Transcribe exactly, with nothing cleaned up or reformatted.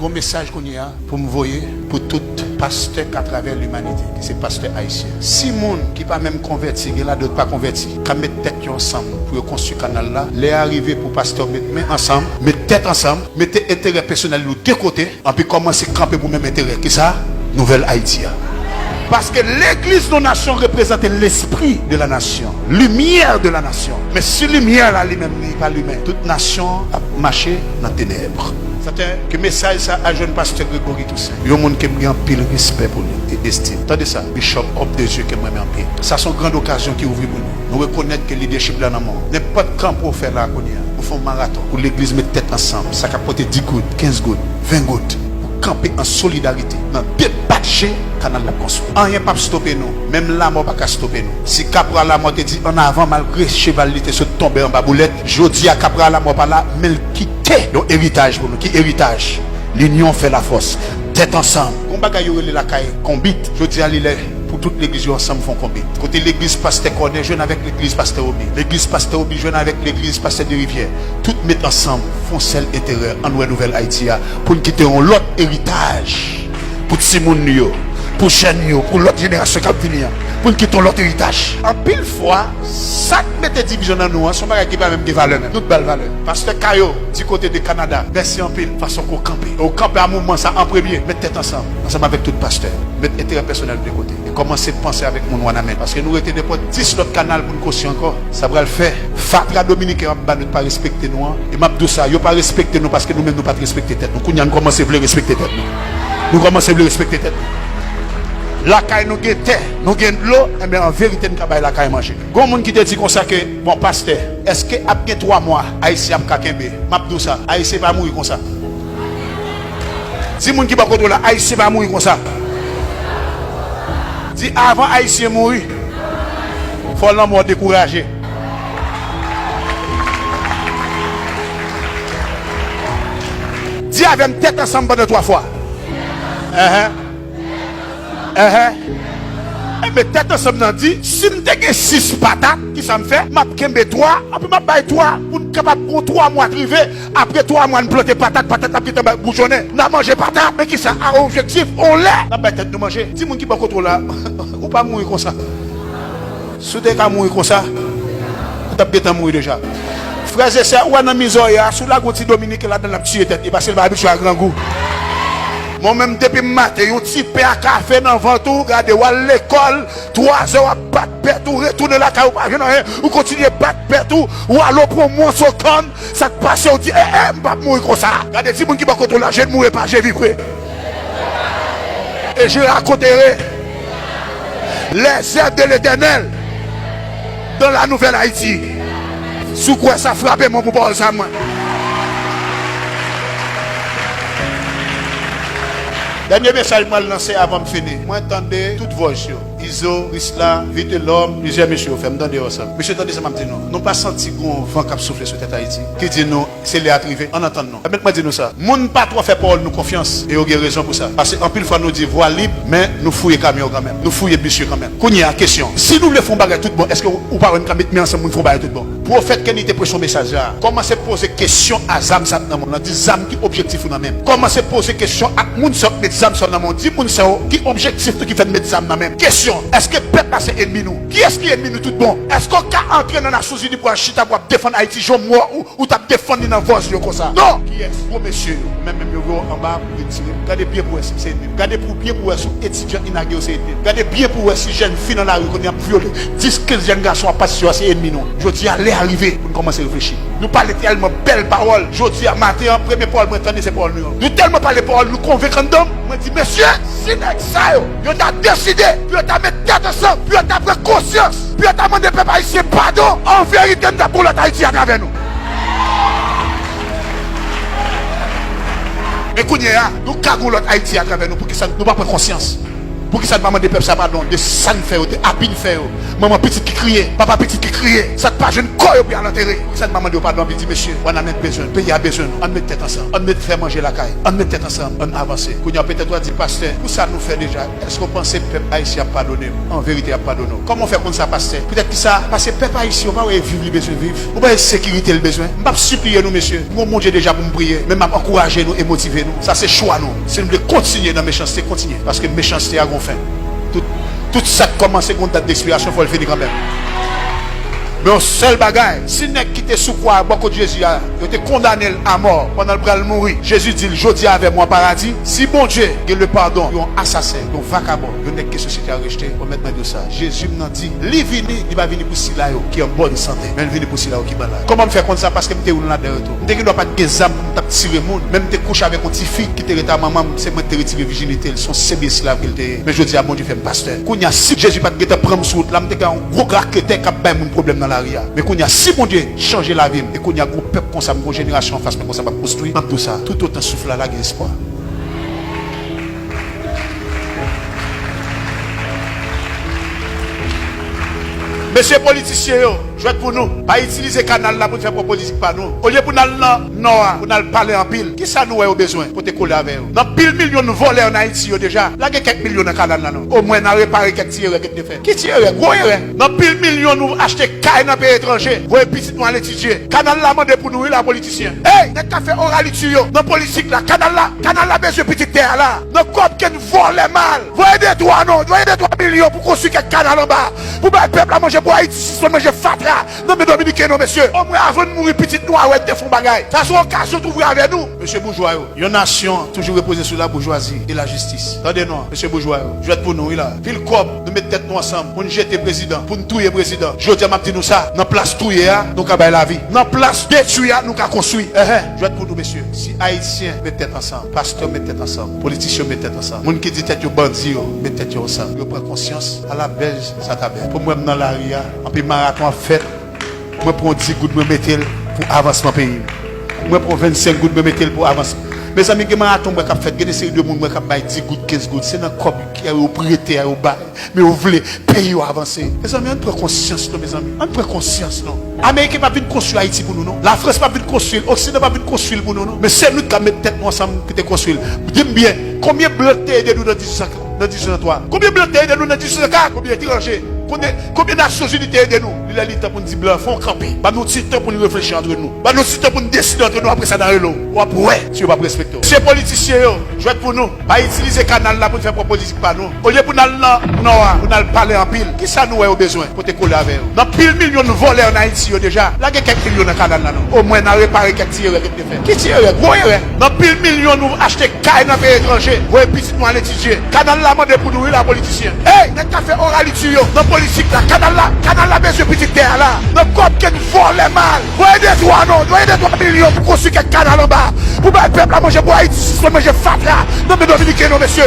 Yon mesaj kounye a pou m voye pou tout pastè k atravè limanite, ki se pastè ayisyen. Si moun ki pa menm konvèti, gen ladan yo ki pa konvèti, ka met tèt yo ansanm pou yo konstwi kanal la, lè a rive pou pastè yo met men ansanm, met tèt ansanm, mete enterè pèsonèl nou de kote, anpi kòmanse kanpe pou menm enterè. Kisa? Nouvèl Ayiti a. Paske legliz nan nasyon reprezante lespri de la nasyon, limyè de la nasyon. Men si limyè la li menm li pa limen, tout nasyon ap mache nan tenèb. Sa te ke mesaj sa a jwenn pastè Gregory Toussaint, yon moun ke m gen anpil respè pou li e estim. Tande sa, Bishop Hope Désir ke m renmen anpil. Sa se yon grand okazyon ki ouvri pou nou. Nou rekonèt ke lidèchip la nan men w. Nenpòt kan pou w fè la kounye a, nou fè yon maraton pou legliz met tèt ansanm. Sa k ap pote dis goud, kenz goud, ven goud, pou kanpe an solidarite nan de bat je kanal la konstwi. Anyen p ap stope nou, menm lanmò pa ka stope nou. Si kapra lanmò te di an avan, malgre cheval li te sot tonbe anba boulèt, jodi a kapra lanmò pa la, men l kite yon eritaj pou nou. Ki eritaj? Linyon fè lafòs. Tèt ansanm. Gon bagay yo rele lakay konbit. Jodi a li lè pou tout legliz yo ansanm fè yon konbit. Kote legliz pastè Kònè jwenn avèk legliz pastè Obi. Legliz pastè Obi jwenn avèk legliz pastè Derivyè. Tout met ansanm fè yon sèl enterè. Ann wè nouvèl Ayiti a pou n kite yon lòt eritaj pou timoun nou yo, pou jèn yo, pou lòt jenerasyon k ap vini an, pou n kite yon lòt eritaj. Anpil fwa, sa k mete divizyon nan nou an, se yon bagay ki pa menm gen valè menm. Nou t ba l valè. Pastè Kayo, di kote de Kanada, mèsi anpil fason ke w kanpe. E w kanpe a mouvman sa an premye. Met tèt ansanm, ansanm avèk tout pastè. Met enterè pèsonèl de kote. E kòmanse panse avèk moun Wanament. Paske nou rete nenpòt dis lòt kanal pou n konstwi ankò. Sa pral fè fatra dominiken ap ba nou pa respekte nou an. E m ap di w sa, yo pa respekte nou paske nou menm nou pa t respekte tèt nou. Kounye a nou kòmanse vle respekte tèt nou. Nou kòmanse vle respekte tèt nou. Lakay nou gen tè, nou gen dlo, enben an verite n ka bay lakay manje. Gon moun ki te di konsa ke, bon, pastè, èske ap gen twa mwa Ayisyen ap ka kenbe? M ap di w sa, Ayisyen pa mouri konsa. Di moun ki bò kote w la, Ayisyen pa mouri konsa. Di avan Ayisyen mouri, fò lanmò dekouraje. Di avè m tèt ansanm pandan twa fwa. Enhen. Enhen. Enben, tèt ansanm nan di, si m te gen sis patat, kisa m fè? M ap kenbe twa, anpi m ap bay twa, pou n kapab gon twa mwa t rive. Apre twa mwa, n plante patat, patat ap gentan bay boujonnen. N a manje patat. Men kisa a objektif? On lè, n ap bay tèt nou manje. Di moun ki bò kote w la, ou pa mouri konsa. Si w te ka mouri konsa, ou t ap gentan mouri deja. Frè e sè, ou wè nan mizè w ye a, si w lage yon ti dominiken ladan l, l ap tiye tèt li, paske l pa abitye a grangou. Mwen menm, depi m maten, yon ti pen a kafe nan vant ou, gade, w al lekòl, twazè w ap bat bèt ou, retounen lakay ou, pa jwenn anyen, ou kontinye bat bèt ou, w al ou pran mòso kann, sa k pase, ou di, e, e, m p ap mouri konsa. Gade, di moun ki bò kote w la, je ne mourrai pas, je vivrai. Et je raconterai les œuvres de l'Éternel dans la nouvelle Haïti. Si w kwè sa, frape men w pou pawòl sa mwen. Dènye mesaj mwen al lanse avan m fini. Mwen tande tout vòs yo. Izo, Risla, Vitelòm, plizyè mesye yo fè m tande yo ansanm. Mesye, tande sa m ap di nou. Nou pa santi gon van k ap soufle sou tèt Ayiti ki di nou se lè a t rive? Ann antann nou. Pèmèt mwen di nou sa. Moun pa twò fè pawòl nou konfyans, e yo gen rezon pou sa. Paske anpil fwa nou di vwa lib, men nou fouye kamyon yo kanmenm. Nou fouye bis yo kanmenm. Kounye a, kesyon. Si nou vle fè yon bagay tout bon, èske ou pa wè n ka met men ansanm pou n fè yon bagay tout bon? Pwofèt Kenny te preche yon mesaj la. Kòmanse poze kesyon a zam sa k nan men w lan. Di zam ki objektif ou nan men m. Kòmanse poze kesyon ak moun sa yo k met zam sa yo nan men w. Di moun sa yo ki objektif nou ki fè n met zam nan men m. Kesyon, èske pèp la se ènmi nou? Kiyès ki ènmi nou tout bon? Èske w ka antre nan Nasyonzini pou al chita pou w ap defann Ayiti jan w wè ou, ou t ap defann li nan vòs yo konsa? Non! Kiyès? Gwo mesye yo. Menm, menm yo voye w anba pou retire. Gade byen pou w wè si m se ènmi m. Gade pou byen pou w wè si yon etidyan inage yo se ènmi m. Gade byen pou w wè si jèn fi nan lari kounye a ap vyole. Dis, kenz jèn gason ap pase sou yo a se ènmi nou. Jodi a, lè a rive pou n kòmanse reflechi. Nou pale tèlman bèl pawòl. Jodi a maten an, premye pawòl mwen tande se pawòl nou yo. Nou tèlman pale pawòl, nou konvenk anndan m. Mwen di, mesye, si nèg sa yo, yo ta deside pou yo ta met tèt ansanm, pou yo ta pran konsyans, pou yo ta mande pèp ayisyen padon, an verite, n t ap gon lòt Ayiti atravè nou. Men kounye a, nou ka gon lòt Ayiti atravè nou. Poukisa nou pa pran konsyans? Poukisa n pa mande pèp sa padon de sa n fè yo, de abi n fè yo? Manman pitit ki kriye, papa pitit ki kriye, sa k pa jwenn kò yo pou y al antere. Poukisa n pa mande yo padon, anpi di, mesye, Wanament bezwen nou, peyi a bezwen nou, ann met tèt ansanm, ann met fè manje lakay, ann met tèt ansanm, ann avanse. Kounye a petèt w a di, pastè, pou sa nou fè deja, èske w panse pèp ayisyen ap padone m? An verite, y ap padone w. Kòman w fè konn sa, pastè? Poutèt ki sa? Paske pèp ayisyen, ou pa wè e viv li bezwen viv? Ou pa wè e sekirite l bezwen? M p ap sipliye nou, mesye. M gon Bondye deja pou m priye, men m ap ankouraje nou e motive nou. Sa se chwa nou. Si nou vle kontinye nan mechanste, kontinye. Paske mechanste a gon fen. Tout, tout sa k kòmanse gon dat dekspirasyon, fò l fini kanmenm. Men yon sèl bagay, si nèg ki te sou kwa a bò kot Jezi a, yo te kondane l amò pandan l pral mouri, Jezi di l, jodi a avè m ou an paradi. Si Bondye gen le padon yon asasen, yon vakabon, yon nèg ke sosyete a rejte, bon, mèt mwen di w sa, Jezi m nan di, li vini, li pa vini pou sila yo ki an bòn sante, men l vini pou sila yo ki malad. Kòman m fè konn sa? Paske m te youn ladan yo tou. M te gendwa pa t gen zam pou m t ap tire moun, men m te kouche avèk yon tifi ki te rete a manman m, se mwen ki te retire vijinite l, se yon senp esklav ke l te ye. Men jodi a, Bondye fè m pastè. Kounye a, si Jezi pa t gentan pran m sou wout la, m te ka yon gwo raketè k ap bay moun pwoblèm nan lari a. Men kounye a, si Bondye chanje lavi m, e kounye a, gon pèp konsa, m gon jenerasyon anfas mwen konsa m ap konstwi, m ap di w sa, toutotan souf la, la gen espwa. Mesye politisyen yo, jwèt pou nou. Pa itilize kanal la pou n fè pwòp politik pa nou. Olye pou n al nan Nò a, pou n al pale anpil, kisa nou wè yo bezwen pote kole avè yo? Nan pil milyon nou vòlè ann Ayiti yo deja, lage kèk milyon nan kanal la non. Omwen n a repare kèk ti erè ke n te fè. Ki ti erè? Gwo erè. Nan pil milyon nou achte kay nan peyi etranje, voye pitit nou al etidye. Kanal la mande pou nou wi la, politisyen. Ey, nèg k ap fè oraliti yo nan politik la, kanal la, kanal la bezwen pitit tè a la. Nan kòb ke n vòlè mal. Voye de twa non, voye de twa milyon pou konstwi kèk kanal anba, pou bay pèp la manje, pou Ayiti sispann manje fatra nan men dominiken non, mesye. Omwen avan n mouri, pitit nou a wè n te fè yon bagay. Sa se yon okazyon twouve avè nou. Mesye boujwa yo, yon nasyon toujou repoze sou laboujwazi e lajistis. Tande non, mesye boujwa yo, jwèt pou nou wi la. Pil kòb, nou met tèt nou ansanm pou n jete prezidan, pou n touye prezidan. Jodi a m ap di nou sa, nan plas touye a, nou ka bay lavi. Nan plas detwi a, nou ka konstwi. Enhen, jwèt pou nou, mesye. Si Ayisyen met tèt ansanm, pastè met tèt ansanm, politisyen met tèt ansanm, moun ki di tèt yo bandi yo met tèt yo ansanm, yo pran konsyans, ala bèl sa ta bèl. Pou mwen, m nan lari a, anpi maraton ap fèt. Mwen pran dis goud, mwen mete l pou avansman peyi m. Mwen pran vennsenk goud, mwen mete l pou avansman. Mezanmi, gen maraton m wè k ap fèt, gen de seri de moun m wè k ap bay dis goud, kenz goud. Se nan kòb ke yo prete a yo bay. Men yo vle peyi yo avanse. Mezanmi, ann pran konsyans non, mezanmi. Ann pran konsyans non. Ameriken p ap vin konstwi Ayiti pou nou non. Lafrans p ap vin konstwi l. Oksidan p ap vin konstwi l pou nou non. Men se nou ki ka met tèt nou ansanm ki te konstwi l. Di m byen, konbyen blan ki te ede nou nan dizuit san, nan dizuit san twa? Konbyen blan ki te ede nou nan dizuit san kat? Konbyen etranje? Konbyen, konbyen Nasyonzini te ede nou? Li lè li tan pou n di blan, fè yon kanpe. Ban nou ti tan pou n reflechi antre nou. Ban nou ti tan pou n deside antre nou, apre sa n a rele w. W ap wè si yo p ap respekte w. Se politisyen yo, jwèt pou nou. Pa itilize kanal la pou n fè pwòp politik pa nou. Olye pou n al nan Nò a, pou n al pale anpil, kisa nou wè yo bezwen pote kole avè yo? Nan pil milyon nou vòlè ann Ayiti yo deja, lage kèk milyon nan kanal la non. Omwen n a repare kèk ti erè ke n te fè. Ki ti erè? Gwo erè. Nan pil milyon nou achte kay nan peyi etranje, voye pitit nou al etidye. Kanal la mande pou nou wi la, politisyen. Ey, nèg k ap fè oraliti yo nan politik la, kanal la, kanal la bezwen pitit tè a la. Nan kòb ke n vòlè mal. Voye de twa non, voye de twa milyon pou konstwi kèk kanal anba, pou bay pèp la manje, pou Ayiti sispann manje fatra nan men dominiken non, mesye.